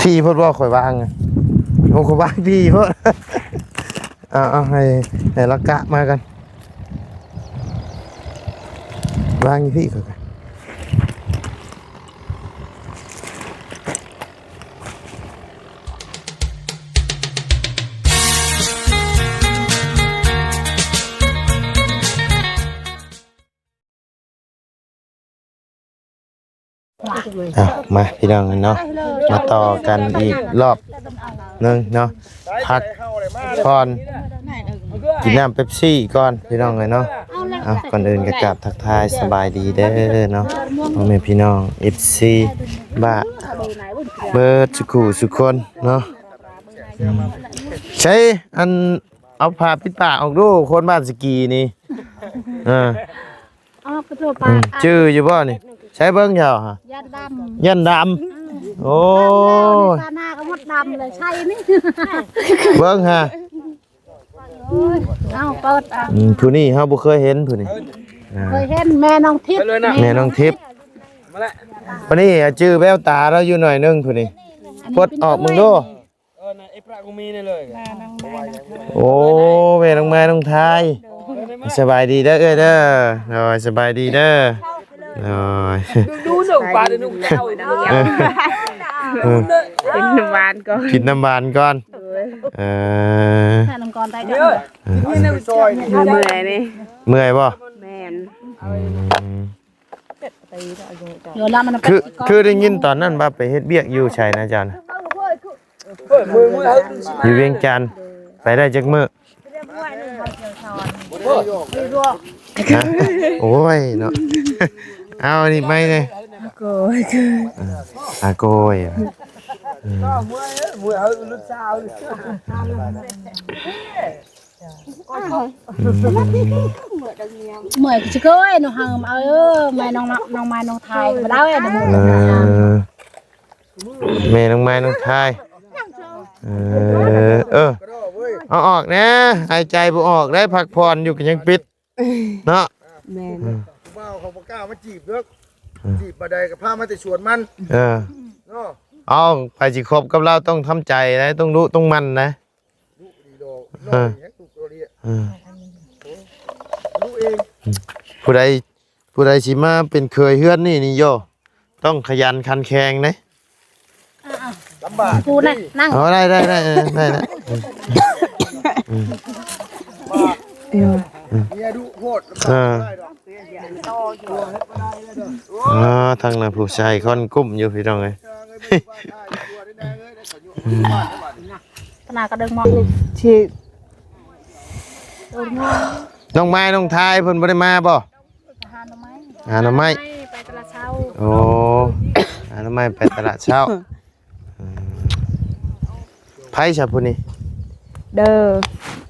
ທີ່ໂພດບໍ່ ຂ້ອຍວາງ ໂອ້ ຂ້ອຍວາງທີ່ໂພດ ເອົາ ເອົາ ໃຫ້ ໃຫ້ລາວກະມາກ່ອນ ວາງຢູ່ພີ້ ຂ້ອຍກະ ອ່ະ ມາພີ່ນ້ອງເນາະ ມາຕໍ່ກັນອີກລອບໜຶ່ງເນາະ ພັກຜ່ອນ ກິນນ້ຳເປັບຊີກ່ອນພີ່ນ້ອງເອີຍເນາະ. ເອົາ ກ່ອນອື່ນກໍກາບທັກທາຍສະບາຍດີເດີເນາະ ພໍ່ແມ່ພີ່ນ້ອງ ເອັຟຊີ ບ້າ ເບິດສຸຂູສຸຄົນເນາະ. ໃສ ອັນ ເອົາຜ້າປິດປາກອອກດູ ຄົນບ້ານສະກີນີ້ ເອີ ອອກກະໂທປາກ ຈື່ຢູ່ບໍ່ນີ້? ໃສເບິ່ງເຈົ້າ ຢ້ານດຳ ຢ້ານດຳ ອືມ ໂອ້ຍ ຕາໜ້າກໍໝົດດຳເລີຍ ໃສນີ້ ເບິ່ງຫາ ໂອ້ຍ ເອົາເປີດ ອືມ ຜູ້ນີ້ເຮົາບໍ່ເຄີຍເຫັນຜູ້ນີ້ ອ່າ ເຄີຍເຫັນແມ່ນ້ອງທິບ ແມ່ນ້ອງທິບ ມາແລ້ວ ບັດນີ້ຈື່ແວວຕາລາວຢູ່ໜ້ອຍໜຶ່ງຜູ້ນີ້ ປົດອອກເບິ່ງດູ. ເອີ ນະ ເອປະກໍມີນີ້ເລີຍ ໂອ້ ແມ່ນ້ອງມາຍນ້ອງທາຍ ສະບາຍດີເດີເອື້ອຍເດີ ໂດຍ ສະບາຍດີເດີ ໂດຍ ດູໜຶ່ງປາເດີໜຶ່ງເຈົ້າ ເອີ ກິນນ້ຳຫວານກ່ອນ ກິນນ້ຳຫວານກ່ອນ ໂດຍ ເອີ ນ້ຳກ່ອນໄດ້ ເອີ ເມື່ອຍນີ້ ເມື່ອຍບໍ່? ແມ່ນ ອືມ ຄື ຄືໄດ້ຍິນຕອນນັ້ນວ່າໄປເຮັດວຽກຢູ່ໃສນະເຈົ້ານະ? ຢູ່ວຽງຈັນ ໄປໄດ້ຈັກມື້? ຮະ? ໂອ້ຍເນາະ ເອົາອັນນີ້ໄປແດ່ ອາໂກຍ ອາໂກຍ ອືມ ອືມ ເມື່ອຍຊິເກີຍນ້ອງເຮົາ ເອີ ແມ່ນ້ອງ ນ້ອງມາຍນ້ອງທາຍກໍບໍ່ໄດ້ ເອີ ແມ່ນ້ອງມາຍນ້ອງທາຍ ເອີ ເອີ ເອົາອອກແດ່ ຫາຍໃຈບໍ່ອອກໄດ້ ພັກຜ່ອນຢູ່ກໍຍັງປິດເນາະ ແມ່ນ ອືມ ຜູ້ບ່າວເຂົາບໍ່ກ້າມາຈີບເດີ ອືມ ຈີບບໍ່ໄດ້ກໍພາມາແຕ່ສວນມັນ ເອີ ເນາະ ເອົາ ໃຜຊິຄົບກັບລາວຕ້ອງທຳໃຈໄດ໋ ຕ້ອງດຸຕ້ອງໝັ່ນໄດ໋ ດຸດີດອກ ເອີ ນ້ອຍແຮງດຸໂຕເລຍ ເອີ ດຸເອງ ອືມ ຜູ້ໃດ ຜູ້ໃດຊິມາເປັນເຂີຍເຮືອນນີ້ນີ້ໂຢ ຕ້ອງຂະຫຍັນຂັນແຂງເດ້ ອ່າໆ ລຳບາກ ກູນະ ນັ່ງ ເອົາ ໄດ້ ໄດ້ ໄດ້ ເອີ ໄດ້ລະ ອືມ ເມຍດຸໂພດ ເອີ ອ່າ ທາງນັ້ນຜູ້ຊາຍຄ້ອນກຸ້ມຢູ່ພີ່ນ້ອງເອີຍ ຂະໜາດກະເດິງມອງ ທີ່ ນ້ອງໄມ້ ນ້ອງທາຍເພິ່ນບໍ່ໄດ້ມາບໍ່? ຫາໜໍ່ໄມ້ ຫາໜໍ່ໄມ້ ໄປຕະຫຼາດເຊົ້າ ໂອ້ ຫາໜໍ່ໄມ້ໄປຕະຫຼາດເຊົ້າ ອືມ ໃຜຊະຜູ້ນີ້? ເດີ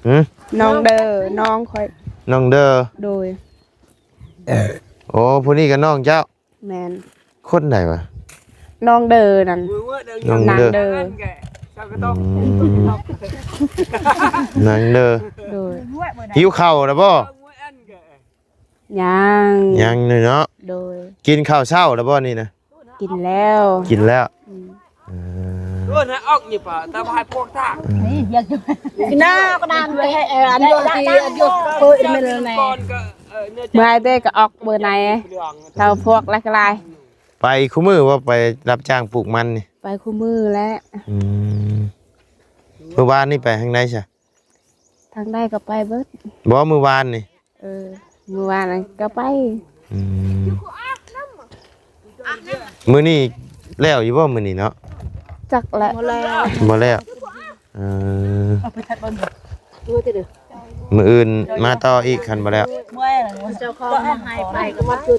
ຫື? ນ້ອງເດີ ນ້ອງຂ້ອຍ ນ້ອງເດີ ໂດຍ ໂອ້ ຜູ້ນີ້ກໍນ້ອງເຈົ້າ? ແມ່ນ ຄົນໃດວະ? ນ້ອງເດີນັ້ນ ນ້ອງເດີ ນາງເດີ ອືມ ນາງເດີ ໂດຍ ຫິວເຂົ້າແລ້ວບໍ່? ຍັງ ຍັງເລີຍເນາະ ໂດຍ ກິນເຂົ້າເຊົ້າແລ້ວບໍ່ນີ້ນະ? ກິນແລ້ວ ກິນແລ້ວ ອືມ ເອີ ເອີ ນະອອກນີ້ປະ ຕາບາຍພວກທ່າ ອືມ ນີ້ຢາກຢູ່ ໜ້າກໍນານໄປ ເອີ ອັນຢູ່ທີ່ ອັນຢູ່ເປີດເມລແນ ເມື່ອຍແຕ່ກໍອອກເບີໃນ ເທົ່າພວກຫຼາຍໆ ໄປຄູ່ມື້ບໍ່? ໄປຮັບຈ້າງປູກມັນນີ້ ໄປຄູ່ມື້ແຫຼະ ອືມ ມື້ວານນີ້ໄປທາງໃດຊະ? ທາງໃດກໍໄປເບິດ ບໍ່ ມື້ວານນີ້ ເອີ ມື້ວານນັ້ນກໍໄປ ອືມ ມື້ນີ້ແລ້ວຢູ່ບໍ່? ມື້ນີ້ເນາະ ຈັກແຫຼະ ບໍ່ແລ້ວ ບໍ່ແລ້ວ ເອີ ມື້ອື່ນມາຕໍ່ອີກ ຄັນບໍ່ແລ້ວ ເຈົ້າຂອງມາໃຫ້ໄປກໍມາ ເອີ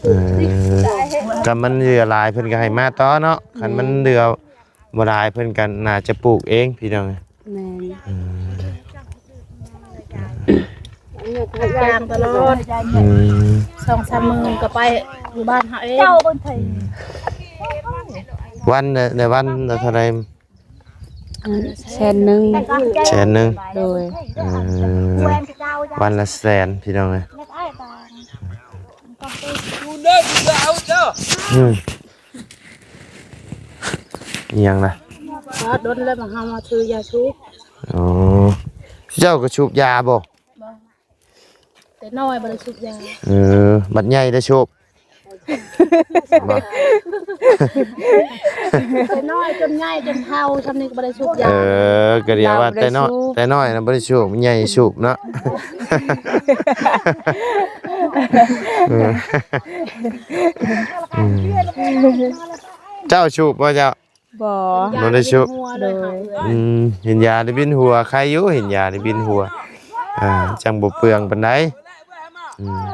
ຄັນມັນເຫຼືອຫຼາຍເພິ່ນກໍໃຫ້ມາຕໍ່ເນາະ ຄັນມັນເຫຼືອ ບໍ່ຫຼາຍເພິ່ນກໍໜ້າຈະປູກເອງພີ່ນ້ອງ ແມ່ນ ອືມ ຮັບຈ້າງຕະຫຼອດ ອືມ ສອງສາມມື້ກໍໄປຢູ່ບ້ານເຮົາເອງ ອືມ ວັນ ແຕ່ ແຕ່ວັນລະເທົ່າໃດ? ອັນ ແສນໜຶ່ງ ແສນໜຶ່ງ ໂດຍ ເອີ ວັນລະແສນພີ່ນ້ອງເອີຍ ອືມ. ອີ່ຫຍັງນະ? ກໍດົນແລ້ວ ມາເຮົາມາຊື້ຢາສູບ. ອໍ ເຈົ້າກໍສູບຢາບໍ່? ບໍ່ ແຕ່ນ້ອຍບໍ່ໄດ້ສູບຢາ. ເອີ ບັດໃຫຍ່ໄດ້ສູບ. ແຕ່ນ້ອຍຈົນໃຫຍ່ຈົນເຖົ້າຊ່ຳນີ້ກໍບໍ່ໄດ້ສູບຢາ. ເອີ ກໍດຽວວ່າແຕ່ນ້ອຍ ແຕ່ນ້ອຍນະບໍ່ໄດ້ສູບ ໃຫຍ່ສູບເນາະ. ເອີ ເຈົ້າສູບບໍ່ເຈົ້າ? ບໍ່ ບໍ່ໄດ້ສູບ. ໂດຍ ອືມ ເຫັນຢາໄດ້ວິນຫົວ ໄຄຢູ່ ເຫັນຢາໄດ້ວິນຫົວ ອ່າ ຈັ່ງບໍ່ເປືອງປານໃດ. ອືມ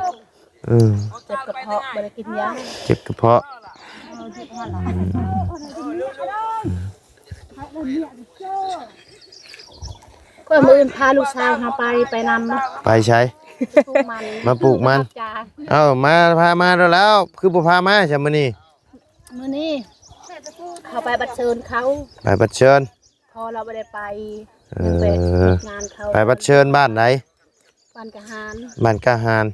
ເອີ ເຈັບກະເພາະ ບໍ່ໄດ້ກິນຢາ ເຈັບກະເພາະ. ອືມ ຂ້ອຍມື້ອື່ນພາລູກຊາຍເຮົາໄປ ໄປນຳ. ໄປໃສ? ໄປປູກມັນ ມາປູກມັນ. ເອົ້າ ມາ ພາມາແລ້ວ ຄືບໍ່ພາມາຊະມື້ນີ້? ມື້ນີ້ເຮົາໄປບັດເຊີນເຂົາ ໄປບັດເຊີນ. ພໍ່ລາວບໍ່ໄດ້ໄປ. ເອີ ໄປເຮັດງານເຂົາ. ໄປບັດເຊີນບ້ານໃດ? ບ້ານກະຫານ ບ້ານກະຫານ.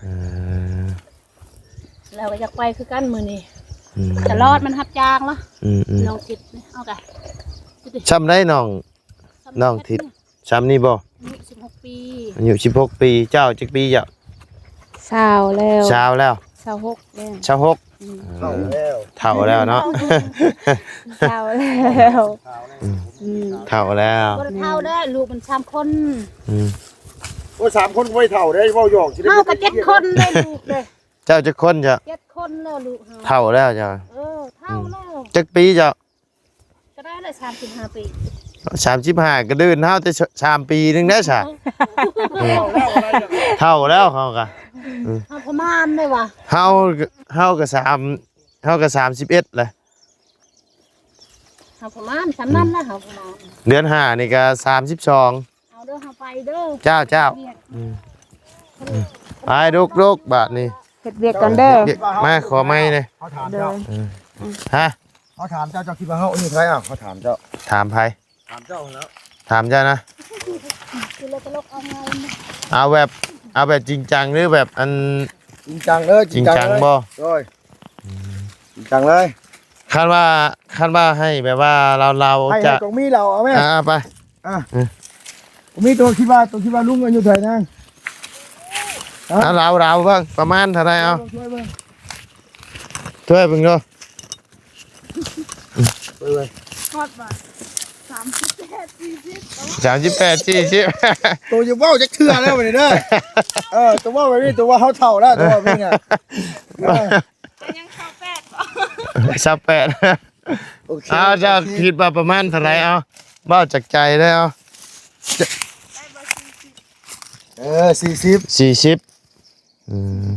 ເອີ ລາວກໍຢາກໄປຄືກັນມື້ນີ້. ອືມ ຕະຫຼອດມັນຮັບຈ້າງລະ. ອືມໆ ນ້ອງທິດນີ້ ເອົາກະ ຊ່ຳໃດນ້ອງ ນ້ອງທິດ ຊ່ຳນີ້ບໍ່? ອາຍຸສິບຫົກປີ. ອາຍຸສິບຫົກປີ. ເຈົ້າຈັກປີເຈົ້າ? ຊາວແລ້ວ ຊາວແລ້ວ ຊາວຫົກແລ້ວ ຊາວຫົກ. ອືມ ເຖົ້າແລ້ວ ເຖົ້າແລ້ວເນາະ. ເຖົ້າແລ້ວ ອືມ ອືມ ເຖົ້າແລ້ວ. ບໍ່ໄດ້ເຖົ້າເດ້ ລູກມັນສາມຄົນ. ອືມ ໂອ້ຍ ສາມຄົນກໍບໍ່ໄດ້ເຖົ້າເດ້ ເວົ້າຫຍອກຊິໄດ້. ເຮົາກໍເຈັດຄົນເດ້ ລູກເດ້. ເຈົ້າຈັກຄົນເຈົ້າ? ເຈັດຄົນແລ້ວລູກເຮົາ. ເຖົ້າແລ້ວເຈົ້າ? ເອີ ເຖົ້າແລ້ວ. ອືມ ຈັກປີເຈົ້າ? ກໍໄດ້ລະ ສາມສິບຫ້າປີ. ສາມສິບຫ້າ ກໍເດີນເຮົາແຕ່ສາມປີໜຶ່ງໄດ້ຊະ. ເອີ ເຖົ້າແລ້ວເຮົາກະ. ເອີ ເຮົາປະມານໄດ້ຫວາ? ເຮົາ ເຮົາກະສາມ ເຮົາກະສາມສິບເອັດແຫຼະ. ເຮົາປະມານຊ່ຳນັ້ນລະ ເຮົາປະມານ. ເດືອນຫ້ານີ້ກະສາມສິບສອງ. ເອົາເດີ ເຮົາໄປເດີ. ເຈົ້າ ເຈົ້າ. ອືມ ອືມ ໄປລຸກໆ ບາດນີ້ ເຮັດວຽກກ່ອນເດີ. ມາ ຂໍໄມແດ່. ເຮົາຖາມເຈົ້າ. ເອີ ຮະ? ເຮົາຖາມເຈົ້າ ເຈົ້າຄິດວ່າເຮົາອາຍຸເທົ່າໃດ? ເຮົາຖາມເຈົ້າ. ຖາມໃຜ? ຖາມເຈົ້າຫັ້ນແຫຼະ. ຖາມເຈົ້ານະ. ເອົາແບບ ເອົາແບບຈິງຈັງ ຫຼືແບບອັນ ຈິງຈັງເດີ. ຈິງຈັງບໍ່? ໂດຍ ອືມ ຈິງຈັງເລີຍ. ຄັນວ່າ ຄັນວ່າໃຫ້ແບບວ່າລາວໆ ໃຫ້ ຈະ ໃຫ້ຕົງມີລາວເອົາແມ່. ອ່າ ໄປ. ອ່າ ເອີ ຕົງມີ ຕົວຄິດວ່າ ຕົວຄິດວ່າລຸງອາຍຸເທົ່າໃດນາງ? ຮະ? ອ່າ ລາວໆ ເບິ່ງປະມານເທົ່າໃດເອົາ. ຊ່ວຍເບິ່ງ ຊ່ວຍເບິ່ງເດີ. ຮອດບາດ ສາມສິບແປດ ສີ່ສິບ. ສາມສິບແປດ ສີ່ສິບ. ໂຕຢ່າເວົ້າຈັກເທື່ອແລ້ວບັດນີ້ເດີ. ເອີ ໂຕເວົ້າແບບນີ້ ໂຕວ່າເຮົາເຖົ້າແລ້ວ ໂຕວ່າແບບນີ້ນະ. ເອີ ຍັງຊາວແປດບໍ່? ຊາວແປດ. ໂອເຄ ເອົາ ເຈົ້າ ໂອເຄ ຄິດວ່າປະມານເທົ່າໃດ? ເອົາ ເວົ້າຈາກໃຈເດີ. ເອົາ ເອີ ສີ່ສິບ ສີ່ສິບ. ອືມ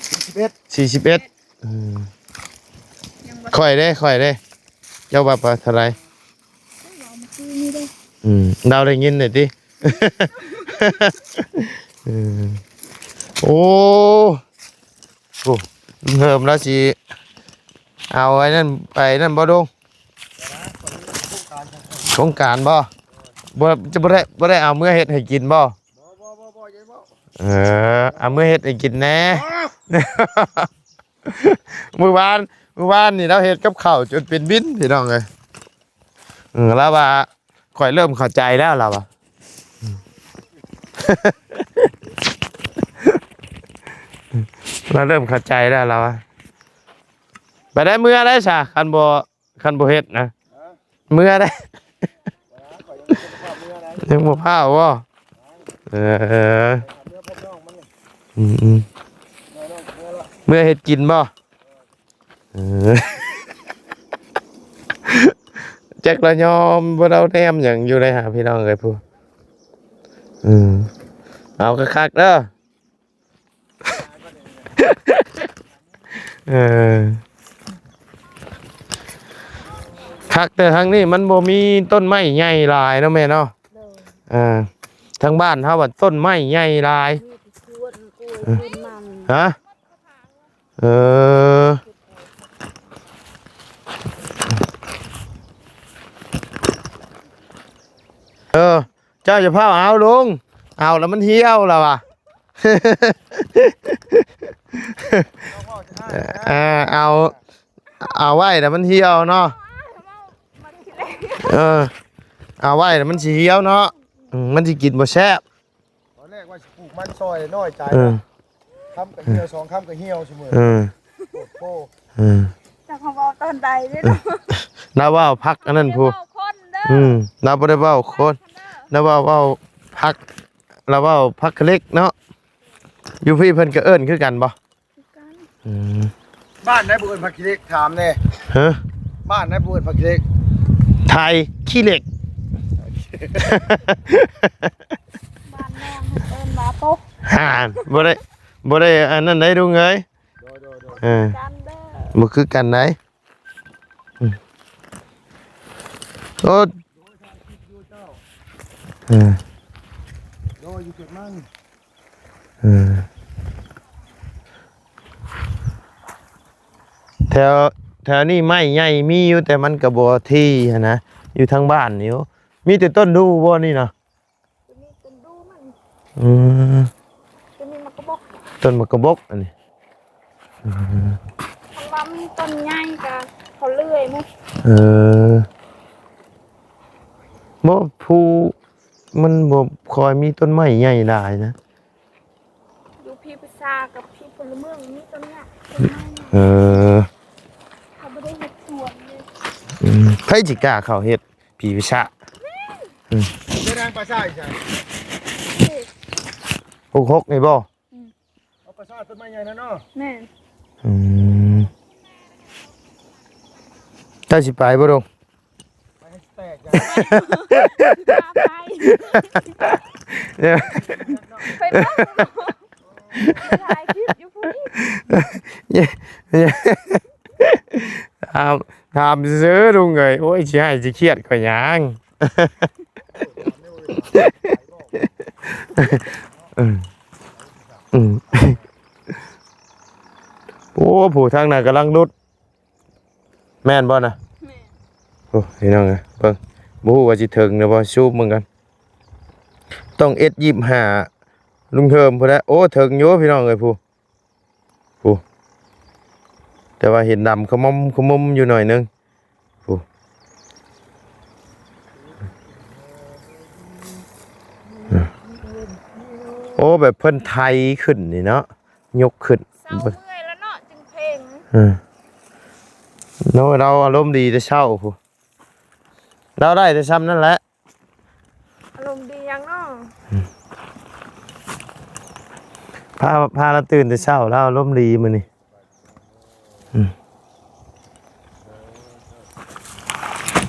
ສີ່ສິບເອັດ ສີ່ສິບເອັດ. ອືມ ຂ້ອຍເດ້ ຂ້ອຍເດ້ ເຈົ້າວ່າປະມານເທົ່າໃດ? ອືມ ລາວໄດ້ຍິນໄດ້ຕິ. ອືມ ໂອ້ ໂອ້ ເຮີມລາວຊິເອົາໄອ້ນັ້ນໄປນັ້ນບໍ່ລຸງ? ໂຄງການບໍ່? ບໍ່ ຈະບໍ່ໄດ້ ບໍ່ໄດ້ເອົາເມືອເຮັດໃຫ້ກິນບໍ່? ບໍ່ ບໍ່ ບໍ່ ບໍ່ ຢ່າເວົ້າ. ເອີ ເອົາເມືອເຮັດໃຫ້ກິນແດ່. ມື້ວານ ມື້ວານນີ້ລາວເຮັດກັບເຂົ້າຈົນເປັນວິນ ພີ່ນ້ອງເອີຍ. ເອີ ລາວວ່າ ຂ້ອຍເລີ່ມເຂົ້າໃຈແລ້ວ ລາວວ່າ ລາວເລີ່ມເຂົ້າໃຈແລ້ວ ລາວວ່າ. ໄປໄດ້ ເມືອໄດ້ຊະ ຄັນບໍ່ ຄັນບໍ່ເຮັດນະ. ຮະ? ເມືອໄດ້. ບໍ່ ຂ້ອຍຍັງບໍ່ພາເມືອໄດ້. ຍັງບໍ່ພາບໍ່? ເອີ ອືມໆ ເມືອເຮັດກິນບໍ່? ເອີ ຈັກລະຍອມບໍ່ ລາວແນມຫຍັງຢູ່ໃດຫາ ພີ່ນ້ອງເອີຍ ຜູ້ ອືມ ເອົາຄັກໆເດີ. ເອີ ຄັກແຕ່ທາງນີ້ມັນບໍ່ມີຕົ້ນໄມ້ໃຫຍ່ຫຼາຍເນາະແມ່ເນາະ. ໂດຍ ເອີ ທາງບ້ານເຮົາວ່າຕົ້ນໄມ້ໃຫຍ່ຫຼາຍ. ມີແຕ່ສວນກ້ວຍ ເອີ ສວນມັນ. ຮະ? ເອີ ເອີ ເຈົ້າຢ່າພ້າວເອົາລຸງ ເອົາແລ້ວມັນຫ່ຽວລະວ່າ. ເອີ ເອົາ ເອົາໄວ້ແລ້ວມັນຫ່ຽວເນາະ. ເອີ ເອົາໄວ້ແລ້ວມັນຊິຫ່ຽວເນາະ. ອືມ ມັນຊິກິນບໍ່ແຊບ. ຕອນແລກວ່າຊິປູກມັນຊອຍ ນ້ອຍໃຈ. ເອີ ຄຳກໍຫ່ຽວ ສອງຄຳກໍຫ່ຽວ ຊຸມື້. ເອີ ໂອ້ໂຫ ເອີ ຈັກເຮົາເວົ້າຕອນໃດເດ້ເນາະ. ລາວເວົ້າຜັກອັນນັ້ນພຸ້ນ. ອືມ ລາວບໍ່ໄດ້ເວົ້າຄົນ ລາວເວົ້າ ເວົ້າຜັກ ລາວເວົ້າຜັກເລັກເນາະ. ຢູ່ພີ້ເພິ່ນກໍເອີ້ນຄືກັນບໍ່? ຄືກັນ. ອືມ ບ້ານໃດບໍ່ເອີ້ນຜັກຂີ້ເລັກ? ຖາມແດ່. ຮະ? ບ້ານໃດບໍ່ເອີ້ນຜັກຂີ້ເລັກ? ໄທຂີ້ເລັກ. ບ້ານນ້ອງເພິ່ນເອີ້ນວ່າໂປະ. ຫາ ບໍ່ໄດ້ ບໍ່ໄດ້ອັນນັ້ນໃດລຸງເອີຍ. ໂດຍ ໂດຍ ໂດຍ. ເອີ ຄືກັນເດີ ບໍ່ຄືກັນໃດ. ອືມ ໂອ້ ເອີ ໂດຍ ຢູ່ເຂດມັນ. ເອີ ແຖວ ແຖວນີ້ໄມ້ໃຫຍ່ມີຢູ່ ແຕ່ມັນກໍບໍ່ທີ່ຫັ້ນນະ ຢູ່ທາງບ້ານນີ້. ໂອ້ ມີແຕ່ຕົ້ນດູບໍ່ນີ້ນະ? ຈະມີຕົ້ນດູມັນ. ອືມ ຈະມີໝາກກະບົກ ຕົ້ນໝາກກະບົກອັນນີ້. ອືມ ຄັນວ່າມີຕົ້ນໃຫຍ່ກໍເຂົາເລື່ອຍໝົດ. ເອີ ບໍ່ ພູມັນບໍ່ຄ່ອຍມີຕົ້ນໄມ້ໃຫຍ່ຫຼາຍນະ. ຢູ່ພີ້ພິຊາກັບພີ້ພົນລະເມືອງມີຕົ້ນເນີ້ຍ ຕົ້ນໄມ້. ເອີ ເຂົາບໍ່ໄດ້ເຮັດສວນເລີຍ. ອືມ ໃຜຊິກ້າເຂົ້າເຮັດ ພີພິຊາ. ອືມ ເປັນຫຍັງປາຊາອີກຊັ້ນ ຫົກຫົກນີ້ບໍ່? ອືມ ເອົາປາຊາຕົ້ນໄມ້ໃຫຍ່ນັ້ນເນາະ. ແມ່ນ. ອືມ ເຈົ້າຊິໄປບໍ່ລຸງ? ໄປໃຫ້ແຕກ ໄປ ໄປເບິ່ງ ໄປຖ່າຍຄລິບຢູ່ພຸ້ນ. ຖາມ ຖາມຊື່ໆ ລຸງເອີຍ. ໂອ້ຍ ຊິໃຫ້ຊິຄຽດຂ້ອຍຫຍັງ? ອືມ ອືມ ໂອ້ ຜູ້ທາງນັ້ນກຳລັງຫຼຸດ ແມ່ນບໍ່ນະ? ແມ່ນ. ໂອ້ ພີ່ນ້ອງເອີຍ ເບິ່ງ ບໍ່ຮູ້ວ່າຊິເຖິງຫຼືບໍ່ ຊູມເບິ່ງກັນ. ຕ້ອງເອັດ ຊາວຫ້າ ລຸງເທີມພຸ້ນແຫຼະ. ໂອ້ ເຖິງຢູ່ພີ່ນ້ອງເອີຍ ຜູ້ ຜູ້ ແຕ່ວ່າເຫັນດຳຂະໝົມຂະໝົມຢູ່ໜ້ອຍໜຶ່ງ ຜູ້. ໂອ້ ແບບເພິ່ນໄຖຂຶ້ນນີ້ເນາະ ຍົກຂຶ້ນ. ເຊົ້າເມື່ອຍແລ້ວເນາະ ຈຶ່ງເພງ. ເອີ ໂອ້ ລາວອາລົມດີແຕ່ເຊົ້າພຸ້ນ ລາວໄດ້ແຕ່ຊ່ຳນັ້ນແຫຼະ. ອາລົມດີຫຍັງເນາະ? ອືມ ພາ ພາລາວຕື່ນແຕ່ເຊົ້າ ລາວອາລົມດີມື້ນີ້. ອືມ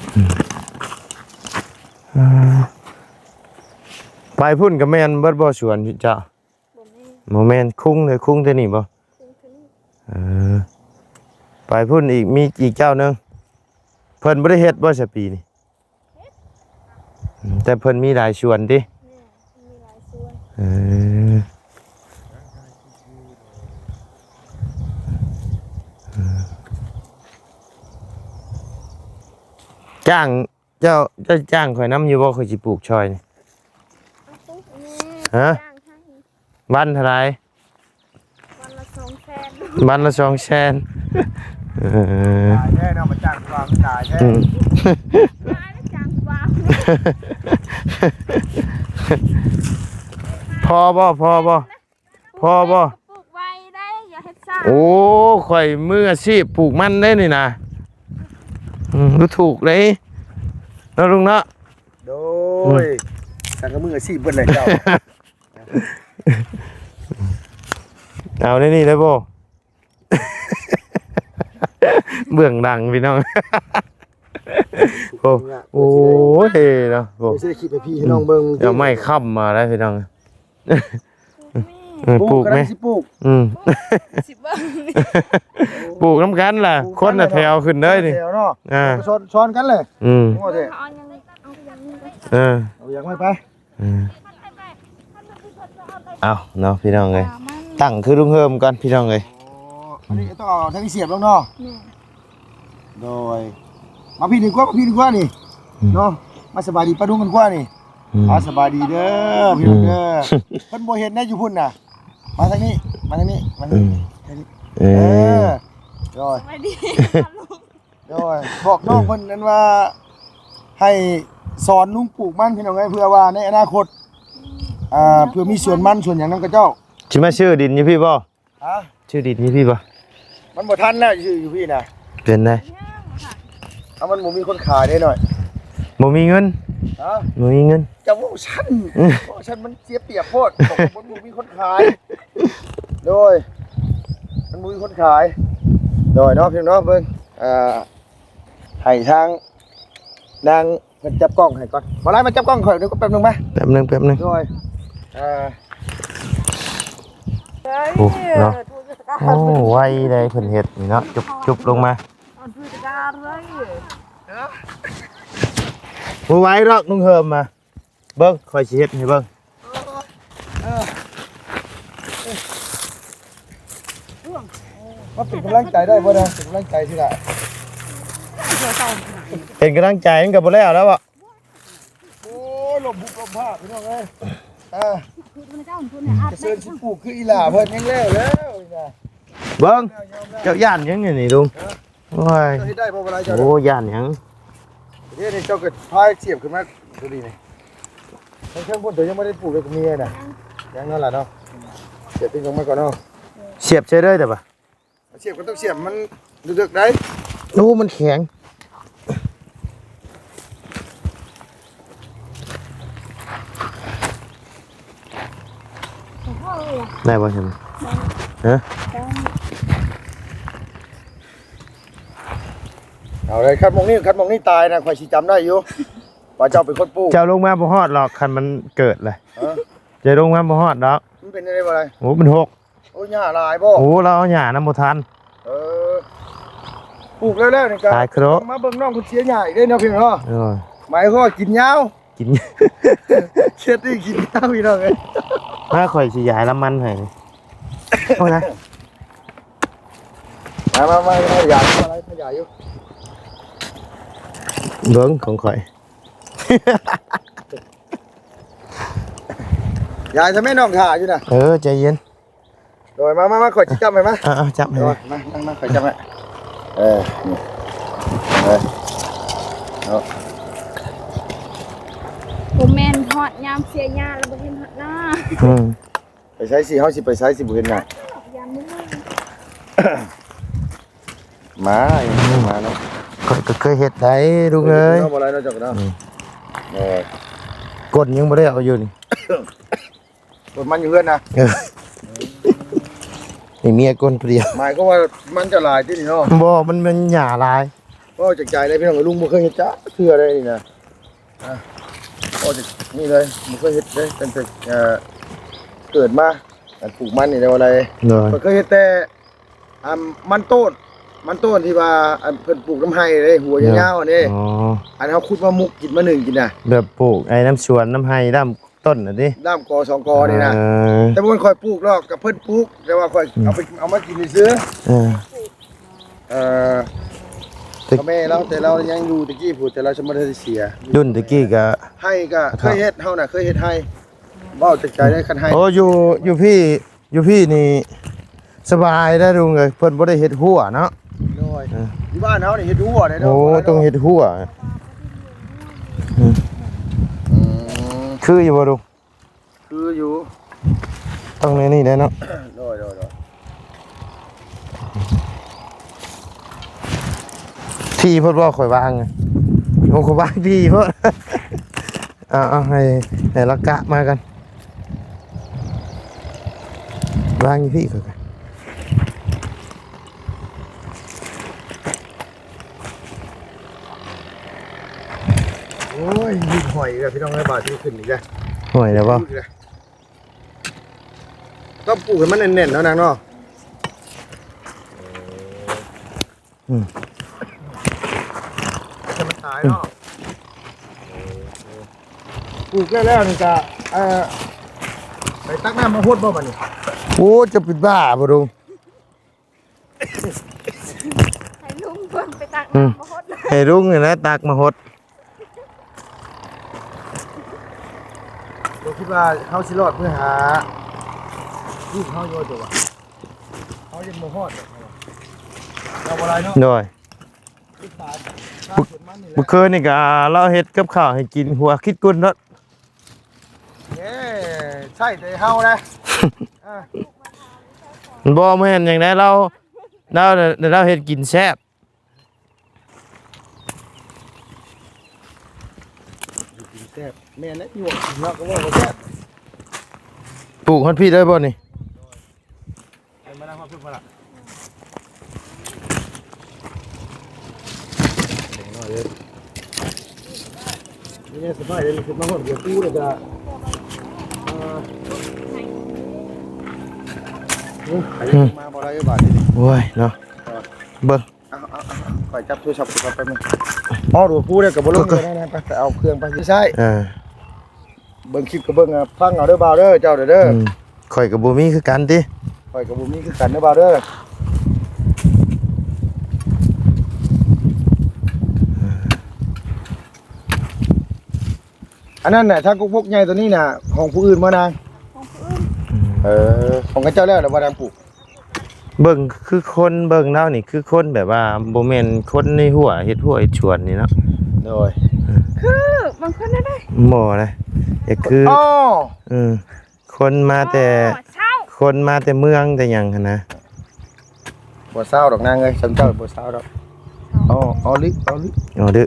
ອືມ ອ່າ ໄປພຸ້ນກໍແມ່ນເບິດບໍ່ສວນເຈົ້າ? ບໍ່ແມ່ນ. ບໍ່ແມ່ນ ຄຸງເລີຍ ຄຸງແຕ່ນີ້ບໍ່? ຄຸງແຕ່ນີ້. ເອີ ໄປພຸ້ນອີກ ມີອີກເຈົ້າໜຶ່ງ ເພິ່ນບໍ່ໄດ້ເຮັດບໍ່ຊະປີນີ້? ເຮັດ. ອືມ ແຕ່ເພິ່ນມີຫຼາຍສວນຕິ? ແມ່ນ ມີຫຼາຍສວນ. ເອີ ເອີ ຈ້າງ ເຈົ້າ ເຈົ້າຈ້າງຂ້ອຍນຳຢູ່ບໍ່? ຂ້ອຍຊິປູກຊ່ອຍນີ້. ເອົາປູກແນ່. ຮະ? ຈ້າງໃຫ້. ວັນເທົ່າໃດ? ວັນລະສອງແສນ. ວັນລະສອງແສນ. ເອີ ຫຼາຍແທ້ເນາະ ມາຈ້າງກວາງຫຼາຍແທ້. ອືມ ຫຼາຍແລ້ວຈ້າງກວາງ. ພໍບໍ່? ພໍບໍ່? ພໍບໍ່? ປູກໄວໄດ້ ຢ່າເຮັດຊ້າ. ໂອ້ ຂ້ອຍມືອາຊີບປູກມັນເດ້ນີ້ນະ. ອືມ ດູຖືກເດ້ເນາະລຸງເນາະ. ໂດຍ ອືມ ສັງກະມືອາຊີບເບິດແຫຼະເຈົ້າ. ເອົາໃນນີ້ໄດ້ບໍ່? ເບື້ອງຫຼັງພີ່ນ້ອງ. ໂອ້ ໂອ້ຍເນາະ ໂອ້ ຊິໄດ້ຄລິບໃຫ້ພີ່ໃຫ້ນ້ອງເບິ່ງ. ເອົາໄມ້ຄ້ຳມາໄດ້ພີ່ນ້ອງ. ເອີ ປູກແມ່ ປູກ ກຳລັງຊິປູກ. ອືມ ຊິເບິ່ງ ປູກນຳກັນລະ ຄົນລະແຖວຂຶ້ນເດີນີ້. ແຖວເນາະ. ອ່າ ຊ້ອນ ຊ້ອນກັນເລີຍ. ອືມ ເອົາຫຍັງ ເອົາຫຍັງ ເອີ ເອົາຫຍັງໄວ້ໄປ. ອືມ ເອົາເນາະພີ່ນ້ອງເອີຍ ຕັ້ງຄືລຸງເຮີມກ່ອນພີ່ນ້ອງເອີຍ. ອໍ ອັນນີ້ຕ້ອງເອົາທາງນີ້ສຽບລົງເນາະ. ແມ່ນ. ໂດຍ ມາພີ້ດີກວ່າ ມາພີ້ດີກວ່ານີ້. ອືມ ເນາະ ມາສະບາຍດີປ້າລຸງກັນກວ່ານີ້. ອືມ ອ່າ ສະບາຍດີເດີພີ່ນ້ອງເດີ. ອືມ ເພິ່ນບໍ່ເຫັນໄດ້ຢູ່ພຸ້ນນະ. ມາທາງນີ້ ມາທາງນີ້ ມາທາງນີ້. ອືມ ເອີ ເອີ ໂດຍ ສະບາຍດີ ໂດຍ ບອກນ້ອງເພິ່ນນັ້ນວ່າ ໃຫ້ສອນລຸງປູກມັນ ພີ່ນ້ອງເອີຍ ເພື່ອວ່າໃນອະນາຄົດ ອ່າ ເພື່ອມີສວນມັນສວນຫຍັງນຳຂະເຈົ້າ. ຊິມາຊື້ດິນຢູ່ພີ້ບໍ່? ຮະ? ຊື້ດິນຢູ່ພີ້ບໍ່? ມັນບໍ່ທັນແລ້ວ ຊື້ຢູ່ພີ້ນະ. ເປັນໃດ? ເອົາ ມັນບໍ່ມີຄົນຂາຍເດ້ນ້ອຍ. ບໍ່ມີເງິນ? ຮະ? ບໍ່ມີເງິນ. ເຈົ້າເວົ້າຊັ້ນ ເວົ້າຊັ້ນມັນເສຍປຽບໂພດ ບອກວ່າມັນບໍ່ມີຄົນຂາຍ. ໂດຍ ມັນບໍ່ມີຄົນຂາຍ. ໂດຍເນາະ ພີ່ນ້ອງເນາະ ເບິ່ງ ອ່າ ໃຫ້ທາງນາງ ເພິ່ນຈັບກ້ອງໃຫ້ກ່ອນ. ບໍ່ໄດ້ ມາຈັບກ້ອງຂ້ອຍເດີ ແປັບໜຶ່ງມາ ແປັບໜຶ່ງ ແປັບໜຶ່ງ. ໂດຍ ເອີ ໂອ້ ເນາະ ໂອ້ ໄວເດ້ເພິ່ນເຮັດນີ້ເນາະ ຈຸບ ຈຸບລົງມາ. ບໍ່ໄວດອກ ລຸງເຮີມ ມາເບິ່ງ ຂ້ອຍຊິເຮັດໃຫ້ເບິ່ງ. ມາເປັນກຳລັງໃຈໄດ້ບໍ່ນະ? ເປັນກຳລັງໃຈຊິລະ ເປັນກຳລັງໃຈມັນກໍບໍ່ແລ້ວແລ້ວບໍ? ໂອ້ຍ ລົມບຸບລົມພາບ ພີ່ນ້ອງເອີຍ. ອ່າ ຈະເຊີນຊິປູກຄືອີຫຼ້າເພິ່ນຍັງແລ້ວແລ້ວນີ້ນະ. ເບິ່ງ ເຈົ້າຢ້ານຫຍັງນີ້ລຸງ? ໂອ້ຍ ເຈົ້າເຮັດໄດ້ບໍ່ເວລາເຈົ້າ? ໂອ້ ຢ້ານຫຍັງ? ເດ້ນີ້ ເຈົ້າກໍພາຍສຽບຂຶ້ນມາຕົວນີ້ນີ້ ເທິງໆພຸ້ນ ຕົວຍັງບໍ່ໄດ້ປູກເລີຍກໍມີນະ. ຍັງນັ້ນລະເນາະ ສຽບຕີນລົງມາກ່ອນເນາະ. ສຽບໃສ່ເລີຍໄດ້ປະ? ສຽບກໍຕ້ອງສຽບມັນເລິກໆໄດ໋. ໂອ້ ມັນແຂງ. ໄດ້ບໍ່ຊັ້ນ? ຮະ? ເອົາເລີຍ ຄັນໝ່ອງນີ້ ຄັນໝ່ອງນີ້ຕາຍນະ ຂ້ອຍຊິຈຳໄດ້ຢູ່ ວ່າເຈົ້າເປັນຄົນປູກ. ເຈົ້າລົງມາບໍ່ຮອດດອກ ຄັນມັນເກີດລະ. ເອີ ເຈົ້າລົງມາບໍ່ຮອດດອກ. ມັນເປັນໄດ້ບໍ່ໄດ້? ໂອ້ ມັນຫົກ. ໂອ້ ຫຍ້າຫຼາຍບໍ່? ໂອ້ ລາວເອົາຫຍ້ານຳບໍ່ທັນ. ເອີ ປູກແລ້ວໆນີ້ກໍ ຕາຍໂຄຣະ ມາເບິ່ງນ້ອງເພິ່ນເສຍຫຍ້າອີກເດ້ເນາະ ພີ່ນ້ອງເນາະ. ເອີ ໝາຍຄວາມວ່າກິນຍາວ ກິນ ເຂດນີ້ກິນຍາວ ພີ່ນ້ອງເອີຍ. ມາ ຂ້ອຍຊິຢາຍລຳມັນໃຫ້. ໂອ້ຍນະ ມາໆໆ ຢາຍຢູ່ ຢາຍຢູ່ ເບິ່ງຂອງຂ້ອຍ ຢາຍຊະແມ່ ນ້ອງຖ້າຢູ່ນະ. ເອີ ໃຈເຢັນ. ໂດຍ ມາ ມາ ມາ ຂ້ອຍຊິຈັບໃຫ້ມາ. ເອີ ເອີ ຈັບໃຫ້ ໂດຍ ມາ ມາ ມາ ຂ້ອຍຈັບໃຫ້. ເອີ ນີ້ ເອີ ເອົາ ບໍ່ແມ່ນຮອດຍາມເສຍຫຍ້າແລ້ວບໍ່ເຫັນຮອດໜ້າ. ອືມ ໄປໃສຊິ ເຮົາຊິໄປໃສຊິບໍ່ເຫັນໜ້າ. ຢາມມື້ ມາ ມາເນາະ. ຂ້ອຍກໍເຄີຍເຮັດໄດ໋ລຸງເອີຍ. ເນາະ ບໍ່ໄດ້ເນາະ ເຈົ້າກໍເນາະ. ອືມ ເອີ ກົ້ນຍັງບໍ່ໄດ້ເອົາຢູ່ນີ້. ກົນມັນຢູ່ເຮືອນນະ. ເອີ ມີເມຍກົນຜູ້ດຽວ. ໝາຍຄວາມວ່າມັນຈະຫຼາຍຕິນີ້ເນາະ? ບໍ່ ມັນ ມັນຫຍ້າຫຼາຍ. ເວົ້າຈາກໃຈເລີຍພີ່ນ້ອງ ລຸງບໍ່ເຄີຍເຮັດຈັກເທື່ອເລີຍນີ້ນະ. ອ່າ ເວົ້າຈາກນີ້ເລີຍ ບໍ່ເຄີຍເຮັດເລີຍ ຕັ້ງແຕ່ ເອີ ເກີດມາ ການປູກມັນນີ້ໄດ້ວ່າໄດ້. ໂດຍ ຂ້ອຍເຄີຍເຮັດແຕ່ ອັນມັນຕົ້ນ ມັນຕົ້ນທີ່ວ່າ ອັນເພິ່ນປູກນຳໄຮ່ເດ້ ຫົວຍາວໆ ອັນນີ້. ອໍ ອັນເຮົາຂຸດມາມຸກກິນ ມາໜຶ້ງກິນນະ. ແບບປູກໄອ້ນຳສວນນຳໄຮ່ນຳ ຕົ້ນນະຕິ ດ້າມກອສອງກອນີ້ນະ. ເອີ ແຕ່ບໍ່ແມ່ນຂ້ອຍປູກດອກ ກັບເພິ່ນປູກ ແຕ່ວ່າຂ້ອຍ ອືມ ເອົາໄປ ເອົາມາກິນຊື່ໆ. ເອີ ເອີ ແຕ່ ພໍ່ແມ່ລາວ ແຕ່ລາວຍັງຢູ່ແຕ່ກີ້ພຸ້ນ ແຕ່ລາວຈະບໍ່ໄດ້ເສຍ. ລຸ້ນແຕ່ກີ້ກະໄຮ່ກະເຄີຍເຮັດ ເຮົານະເຄີຍເຮັດໄຮ່. ເວົ້າຈາກໃຈເລີຍ ຄັນໄຮ່. ໂອ້ ຢູ່ ຢູ່ພີ້ ຢູ່ພີ້ນີ້ສະບາຍໄດ໋ລຸງເອີຍ ເພິ່ນບໍ່ໄດ້ເຮັດຮົ້ວເນາະ. ໂດຍ ເອີ ຢູ່ບ້ານເຮົານີ້ເຮັດຮົ້ວໄດ໋ເນາະ. ໂອ້ ຕ້ອງເຮັດຮົ້ວ. ອືມ ອືມ ຄືຢູ່ບໍ່ລຸງ? ຄືຢູ່ ຕ້ອງແນວນີ້ໄດ໋ເນາະ. ໂດຍ ໂດຍ ໂດຍ. ທີ່ເພິ່ນເວົ້າຂ້ອຍວາງ ໂອ້ ຂ້ອຍວາງທີ່ເພິ່ນ. ເອົາ ເອົາ ໃຫ້ ໃຫ້ລາວກະມາກັນ ວາງຢູ່ພີ້ຂ້ອຍກະ. ໂອ້ຍ ດິນຫ້ອຍອີກແລ້ວ ພີ່ນ້ອງເອີຍ ບາດນີ້ຂຶ້ນອີກແລ້ວ. ຫ້ອຍແລ້ວບໍ່? ຕ້ອງປູກໃຫ້ມັນແໜ້ນໆ ເນາະນາງເນາະ. ອືມ ໃຫ້ມັນຕາຍເນາະ. ອືມ ປູກແລ້ວໆ ນີ້ກະ ເອີ ໄປຕັກນ້ຳມາຫົດບໍ່ບາດນີ້? ໂອ້ ຈະເປັນບ້າບໍ່ລຸງ? ໃຫ້ລຸງເພິ່ນໄປຕັກ ອືມ ນ້ຳມາຫົດ. ໃຫ້ລຸງນີ້ແຫຼະຕັກມາຫົດ. ໂຕຄິດວ່າເຮົາຊິລອດເມືອຫາລູກເຮົາຢູ່ບໍ່? ໂຕວ່າເຮົາຍັງບໍ່ຮອດດອກ. ໂດຍ ມື້ຄືນນີ້ກໍລາວເຮັດກັບຂ້າວໃຫ້ກິນ ຫົວຄິດກຸນເນາະ. ເອີ ໃຊ້ແຕ່ເຮົານະ ເອີ ບໍ່ແມ່ນຫຍັງໃດ ລາວ ລາວ ລາວເຮັດກິນແຊບ. ກິນແຊບ ແມ່ນແຫຼະ ຢູ່ເນາະ ກໍເວົ້າວ່າແຊບ. ປູກຮອດພີ້ເລີຍບໍ່ນີ້? ເອົາມານັ່ງຮອດພີ້ພຸ້ນລະ ເດັກນ້ອຍເອີຍ. ນີ້ແມ່ສະພາຍເດ້ ຂຶ້ນມາຮອດຫົວປູແລ້ວກະ ເອີ ອືມ ມາບໍ່ໄດ້ບາດນີ້. ໂອ້ຍເນາະ ເອີ ເບິ່ງ ເອົາ ເອົາ ເອົາ ຂ້ອຍຈັບໂທລະສັບຂ້ອຍໄປມື້ ຮອດຫົວປູແລ້ວກໍບໍ່ລົງ ເອີ ໄປ ໄປເອົາເຄື່ອງໄປຢູ່ໃຊ້ ເອີ. ເບິ່ງຄລິບກໍເບິ່ງ ຟັງເອົາເດີບ່າວເດີ ເຈົ້າເດີ ອືມ ຂ້ອຍກໍບໍ່ມີຄືກັນຕິ ຂ້ອຍກໍບໍ່ມີຄືກັນເດີບ່າວເດີ. ອັນນັ້ນນະ ທາງກົກບົກໃຫຍ່ໂຕນີ້ນະ ຂອງຜູ້ອື່ນບໍ່ນາງ? ຂອງຜູ້ອື່ນ. ເອີ ຂອງເຂົາເຈົ້າແລ້ວ ແລ້ວບໍ່ນາງປູກ? ເບິ່ງຄືຄົນ ເບິ່ງລາວນີ້ຄືຄົນແບບວ່າບໍ່ແມ່ນຄົນໃນຮົ້ວ ເຮັດຮົ້ວເຮັດສວນນີ້ເນາະ. ໂດຍ ຄືບາງຄົນນະ ບໍ່ນະ ເຮັດຄື ອໍ ເອີ ຄົນມາແຕ່ ອໍ ຄົນມາແຕ່ເມືອງແຕ່ຫຍັງຫັ້ນນະ. ບໍ່ເຊົາດອກນາງເອີຍ ສ່ຳເຈົ້າບໍ່ເຊົາດອກ. ອໍ ອໍ ອໍ ລຶ ອໍ ລຶ ອໍ ດຶ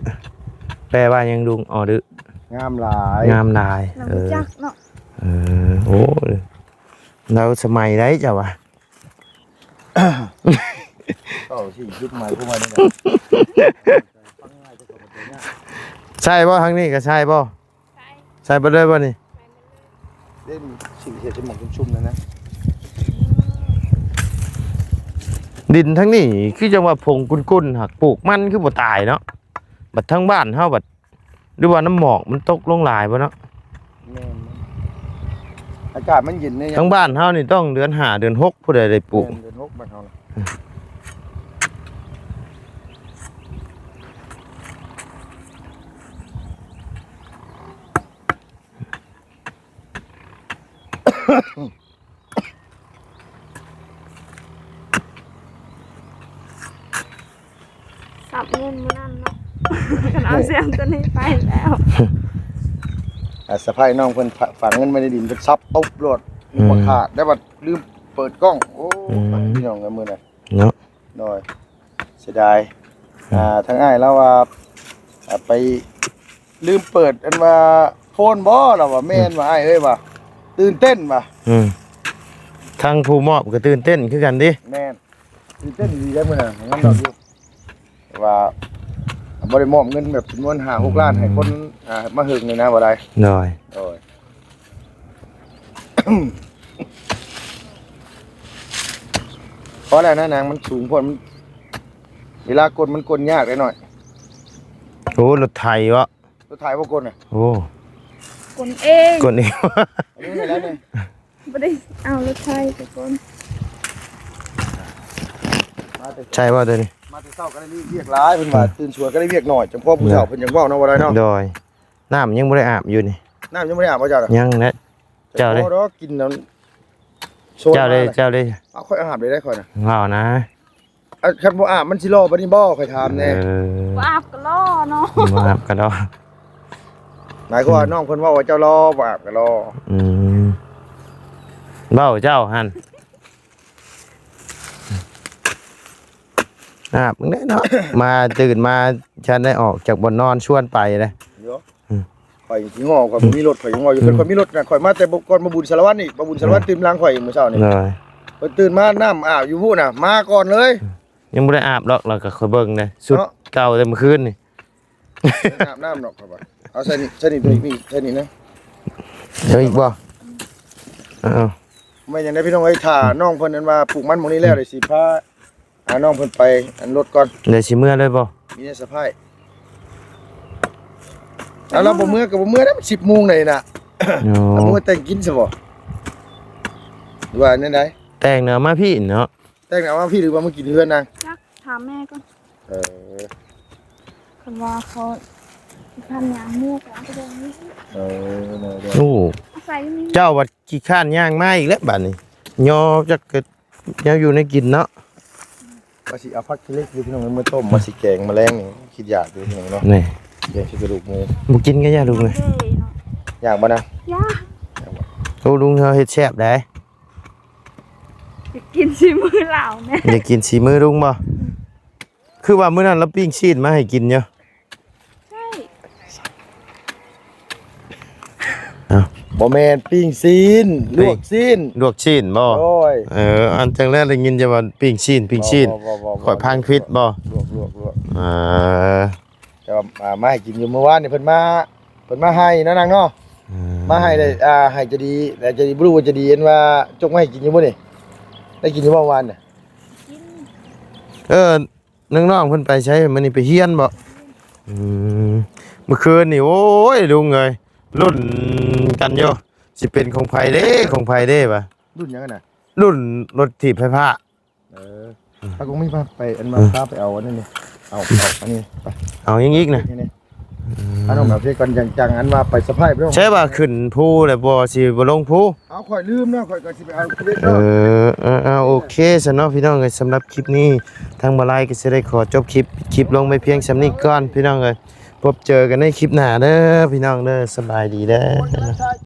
ແປວ່າຫຍັງລຸງ? ອໍ ດຶ ງາມຫຼາຍ ງາມຫຼາຍ. ເອີ ເອີ ໂອ້ ລາວສະໄໝໃດເຈົ້າວ່າ ເກົ້າສີ່ ຄລິບໃໝ່ ຜູ້ໃໝ່ນີ້ນະ. ໃຊ່ບໍ່? ທາງນີ້ກໍໃຊ່ບໍ່? ໃສ່ ໃສ່ເບິດເລີຍບໍ່ນີ້? ໃສ່ເບິດເລີຍ. ເດ້ ຊິເຮັດໃຫ້ໝອກຊຸ່ມໆ ນັ້ນນະ. ດິນທາງນີ້ຄືຈັ່ງວ່າຜົງກຸ້ນໆ ຫາກປູກມັນຄືບໍ່ຕາຍເນາະ. ບັດທາງບ້ານເຮົາບັດ ຫຼືວ່ານ້ຳໝອກມັນຕົກລົງຫຼາຍບໍ່ເນາະ? ແມ່ນ ອາກາດມັນເຢັນເດ້. ທາງບ້ານເຮົານີ້ຕ້ອງເດືອນຫ້າເດືອນຫົກ ຜູ້ໃດໄດ້ປູກ. ແມ່ນ ເດືອນຫົກບ້ານເຮົານະ. ສັບເງິນມື້ນັ້ນເນາະ ຄັນເອົາສຽງຕົວນີ້ໄປແລ້ວ. ອ່າ ສະພາຍນ້ອງເພິ່ນຝາກເງິນໄວ້ໃນດິນ ເພິ່ນສັບຕຸບໂລດ ອືມ ບໍ່ຂາດ ແລ້ວບັດລືມເປີດກ້ອງ. ໂອ້ ອືມ ພີ່ນ້ອງເອີຍ ມື້ນັ້ນເນາະ. ໂດຍ ເສຍດາຍ. ອືມ ອ່າ ທາງອ້າຍລາວວ່າ ອ່າ ໄປລືມເປີດອັນວ່າໂຟນບໍ່ ລາວວ່າ. ແມ່ນວ່າ ອືມ ອ້າຍເອີຍວ່າ ຕື່ນເຕັ້ນວ່າ. ອືມ ທາງຜູ້ມອບກໍຕື່ນເຕັ້ນຄືກັນຕິ. ແມ່ນ ຕື່ນເຕັ້ນດີໄດ໋ມື້ນັ້ນ ງານດອກຢູ່ ອືມ ວ່າບໍ່ໄດ້ມອບເງິນແບບຈຳນວນຫ້າຫົກລ້ານໃຫ້ຄົນ ອືມ ອ່າ ມາເຫິງນີ້ນະ ບໍ່ໄດ້. ໂດຍ ໂດຍ. ພໍແລ້ວນະນາງ ມັນສູງໂພດ ມັນ ເວລາກົນມັນກົນຍາກເດ້ນ້ອຍ. ໂອ້ ລົດໄຖເບາະ? ລົດໄຖບໍ່ກົນນະ? ໂອ້ ກົນເອງ ກົນເອງ. ອັນນີ້ແລ້ວນີ້ ບໍ່ໄດ້ເອົາລົດໄຖໄປກົນ. ໃຊ່ບໍ່ຕົວນີ້? ມາແຕ່ເຊົ້າກໍໄດ້ວຽກຫຼາຍ ເພິ່ນວ່າ ອືມ ຕື່ນສວຍກໍໄດ້ວຽກໜ້ອຍ ຈັ່ງພໍຜູ້ເຖົ້າເພິ່ນຈັ່ງເວົ້າເນາະ ບໍ່ໄດ້ເນາະ. ໂດຍ. ນ້ຳຍັງບໍ່ໄດ້ອາບຢູ່ນີ້. ນ້ຳຍັງບໍ່ໄດ້ອາບບໍ່ເຈົ້າ? ຍັງແຫຼະ. ເຈົ້າເດ້ ກິນນ້ຳໂຊນ ເຈົ້າເດ້ ເຈົ້າເດ້. ເອົາ ຂ້ອຍອາບໄດ້ ຂ້ອຍນະ ເວົ້ານະ. ເອົາ ຄັນບໍ່ອາບມັນຊິຫຼໍ່ປານນີ້ບໍ່ ຂ້ອຍຖາມແດ່. ເອີ ບໍ່ອາບກໍຫຼໍ່ເນາະ. ບໍ່ອາບກໍຫຼໍ່. ໝາຍຄວາມວ່າ ອືມ ນ້ອງເພິ່ນເວົ້າວ່າເຈົ້າຫຼໍ່ ບໍ່ອາບກໍຫຼໍ່. ອືມ ເວົ້າເຈົ້າຫັ້ນ. ອາບເບິ່ງແດ່ເນາະ ມາຕື່ນມາ ທັນໄດ້ອອກຈາກບ່ອນນອນ ຊວນໄປເດ້. ໂຍ ອືມ ຂ້ອຍຊິງໍ່ ຂ້ອຍບໍ່ມີລົດ ຂ້ອຍຍັງເວົ້າຢູ່. ອືມ ຄັນຂ້ອຍມີລົດນະ ຂ້ອຍມາແຕ່ ກ່ອນມາບຸນສາລະວັນອີກ ມາບຸນສາລະວັນ ອືມ ຕື່ມຫຼັງຂ້ອຍອີກມື້ເຊົ້ານີ້. ໂດຍ. ເພິ່ນຕື່ນມາ ນ້ຳອາບຢູ່ພຸ້ນນະ ມາກ່ອນເລີຍ. ອືມ ຍັງບໍ່ໄດ້ອາບດອກ ລະກໍຂ້ອຍເບິ່ງເດ້ ຊຸດເກົ່າແຕ່ມື້ຄືນນີ້. ອາບນ້ຳດອກ ຂ້ອຍວ່າ ເອົາໃສ່ນີ້ ໃສ່ນີ້ ໂຕນີ້ ໃສ່ນີ້ນະ. ເອົາອີກບໍ່? ເອົາ ແມ່ນຫຍັງໃດພີ່ນ້ອງເອີຍ ຖ້ານ້ອງເພິ່ນອັນວ່າປູກມັນໝ່ອງນີ້ແລ້ວ ອືມ ເດຊິພາ ອ່າ ນ້ອງເພິ່ນໄປອັນລົດກ່ອນ. ເດຊິເມືອເລີຍບໍ່? ມີແນວສະພາຍ. ເອົາ ລາວບໍ່ເມືອກໍບໍ່ເມືອນະ ມັນສິບໂມງໃດນະ. ອໍ ລາວບໍ່ແຕ່ງກິນຊະບໍ່ ຫຼືວ່າແນວໃດ? ແຕ່ງນະ ເອົາມາພີ້ເນາະ. ແຕ່ງເອົາມາພີ້ ຫຼືວ່າມາກິນເຮືອນນາງ? ຈັກ ຖາມແມ່ກ່ອນ. ເອີ ຄັນວ່າເຂົາຂີ້ຄ້ານຍ່າງໝູກໍເອົາໄປແບ່ງນີ້. ເອີ ໂອ້ ອາໄສຢູ່ນີ້ ເຈົ້າບັດຂີ້ຄ້ານຍ່າງມາອີກແລ້ວບາດນີ້ ຍໍຈັກກະແນວຢູ່ແນວກິນເນາະ. ວ່າຊິເອົາຜັກຂີ້ເຫຼັກຢູ່ ພີ່ນ້ອງ ມາຕົ້ມ ວ່າຊິແກງມະແລງນີ້ ຄິດຢາກຢູ່ ພີ່ນ້ອງເນາະ ນີ້ ແກງໃສ່ກະດູກໝູ ບໍ່ກິນກໍຢ່າ ລຸງເອີຍ ຢາກບໍ່ນະ? ຢາກ ໂອ້ ລຸງເຮົາເຮັດແຊບໃດ ຢາກກິນສີມືລາວແມ່ ຢາກກິນສີມືລຸງບໍ່? ຄືວ່າມື້ນັ້ນລາວປີ້ງຊີ້ນມາໃຫ້ກິນຢູ່ ໃຊ່ ເອົ້າ ບໍ່ແມ່ນປີ້ງຊີ້ນ ປີ້ງ ລວກຊີ້ນ ລວກຊີ້ນບໍ່? ໂອ້ຍ ເອີ ອັນຈັ່ງແລກໄດ້ຍິນແຕ່ວ່າປີ້ງຊີ້ນ ປີ້ງຊີ້ນ ບໍ່ ບໍ່ ຂ້ອຍຟັງຜິດບໍ່? ລວກ ລວກ ລວກ ເອີ ແຕ່ວ່າ ອ່າ ມາໃຫ້ກິນຢູ່ມື້ວານນີ້ ເພິ່ນມາ ເພິ່ນມາໃຫ້ເນາະນາງເນາະ ເອີ ມາໃຫ້ໄດ້ ອ່າ ໃຫ້ໃຈດີ ແຕ່ໃຈດີ ບໍ່ຮູ້ວ່າໃຈດີ ເຫັນວ່າຈົກມາໃຫ້ກິນຢູ່ບໍ່ນີ້? ໄດ້ກິນຢູ່ບໍ່ວານນະ? ກິນ ເອີ ນ້ອງໆເພິ່ນໄປໃສມື້ນີ້? ໄປຮຽນບໍ່? ອືມ ມື້ຄືນນີ້ ໂອ້ຍ ລຸງເອີຍ ລຸ້ນກັນຢູ່ ຊິເປັນຂອງໃຜເດ້ ຂອງໃຜເດ້ວະ? ລຸ້ນຫຍັງຫັ້ນນະ? ລຸ້ນລົດຖີບໄຟຟ້າ ເອີ ເຮົາກໍມີ ພາໄປ ອັນວ່າ ເອີ ພາໄປເອົາອັນນັ້ນນີ້ ເອົາ ເອົາອັນນີ້ໄປ ເອົາຫຍັງອີກນະ? ນີ້ ນີ້ ອືມ ອັນນັ້ນແບບນີ້ກ່ອນ ຈັ່ງ ຈັ່ງ ອັນວ່າໄປສະພາຍ ໃຊ່ວ່າຂຶ້ນພູແລ້ວບໍ່ ຊິບໍ່ລົງພູ? ເອົາ ຂ້ອຍລືມເນາະ ຂ້ອຍກໍຊິໄປເອົາ ເອີ ເອີ ເອົາ ໂອເຄຊັ້ນເນາະ ພີ່ນ້ອງເອີຍ ສຳລັບຄລິບນີ້ ທາງບ່າວລາຍກໍຊິໄດ້ຂໍຈົບຄລິບ ຄລິບລົງໄປພຽງສ່ຳນີ້ກ່ອນ ພີ່ນ້ອງເອີຍ ພົບເຈີກັນໃນຄລິບໜ້າເດີ ພີ່ນ້ອງເດີ ສະບາຍດີເດີ.